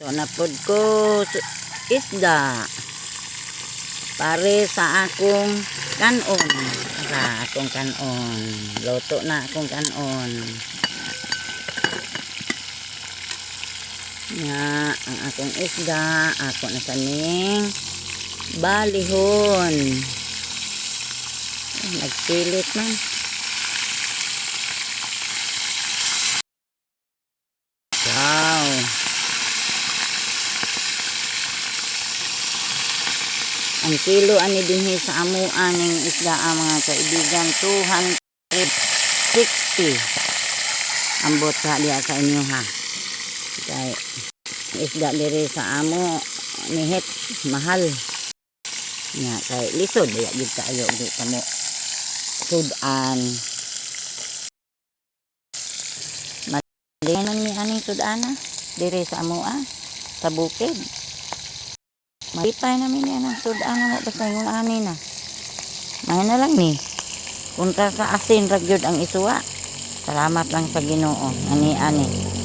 So napod ko isda. Pare sa akong kanon. Sa akong kanon. Luto na akong kanon. Nga, ang akong isda, ako na saning balihon. Ay, nagpilit man. Wow. Ang kilo ani dinhi sa amuan ning isda, ang mga kaibigan, 260. Ambot sa diha sa inyo ha. Kay isda diri sa amo nihit mahal. Nya kay lisod diya gid kaayo di kamo sud-an. Mali man mi aning sud-ana diri sa amoa sa bukid. Malipay namin yan ang sudan mo basta yung ani na. May na lang ni. Punta sa asin ra gyud ang isuwa. Salamat lang sa Ginoo. Ani ani.